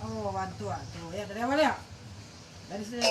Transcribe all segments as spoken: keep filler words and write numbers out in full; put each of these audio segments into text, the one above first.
Oh, bantu ah tu. Ya, dari awal ya. Dari sini.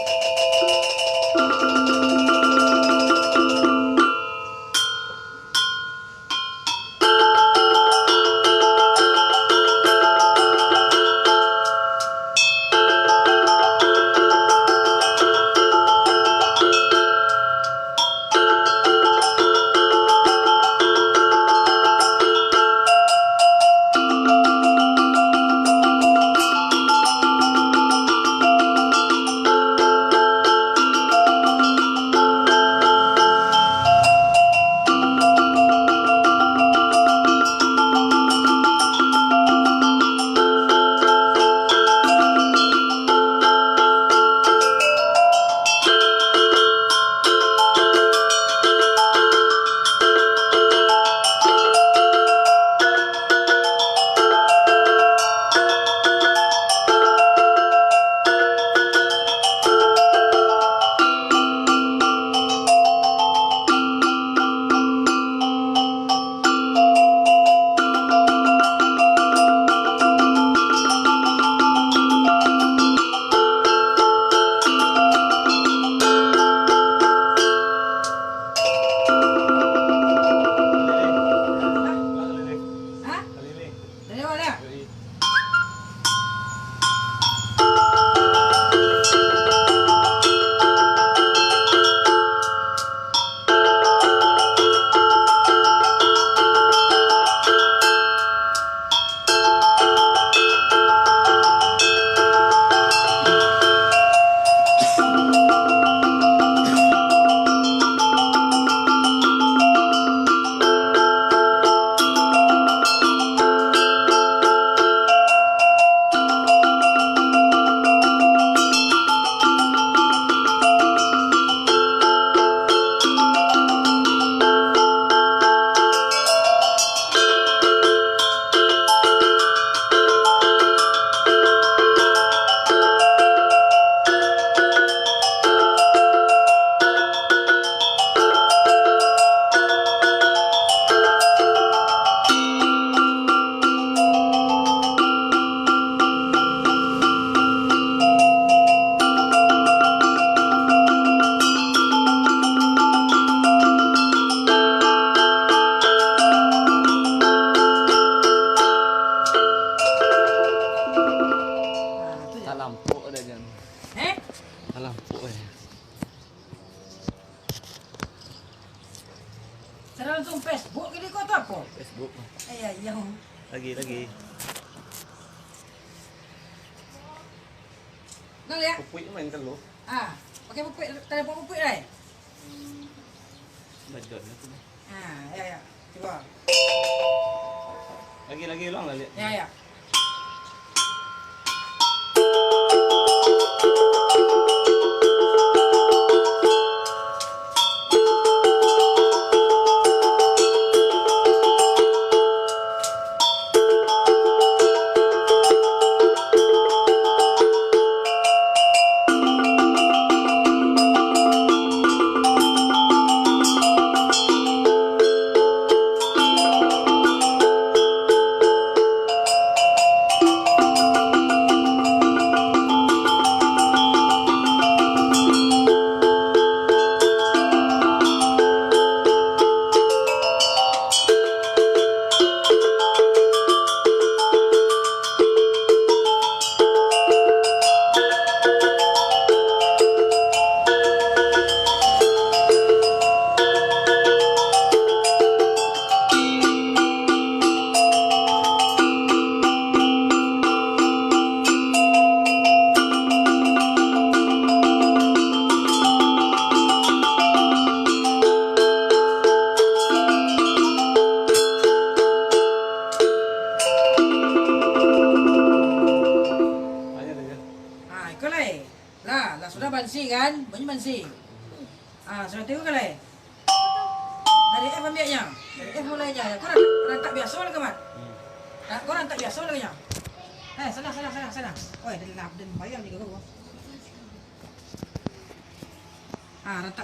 Hah? Dari mana? Talampok dah, Jan. Eh? Talampok, eh. Cara langsung Facebook ke di kota apa? Facebook. Iya, iya. Lagi, lagi. Nang lihat? Pupuik main kalau. Ah, pakai pupuik, telepon pupuik, Rai. Bajot lah tu. Ah, ya, ya. Cuba. Lagi, lagi ulang lah, lihat. Ya, ya. Ah, iko lai. Lah, lah sudah bansi kan? Bunyi bansi. Ah, sudah tigo kali. Dari F ambiaknyo. Dari F mulai aja. Kau rangkak biaso lah, Mat. Hmm. Ah, kau rangkak biaso lah nyo. Eh, salah, salah, salah, salah. Oi, dari lah, dari bayang juga kau. Ah, rangkak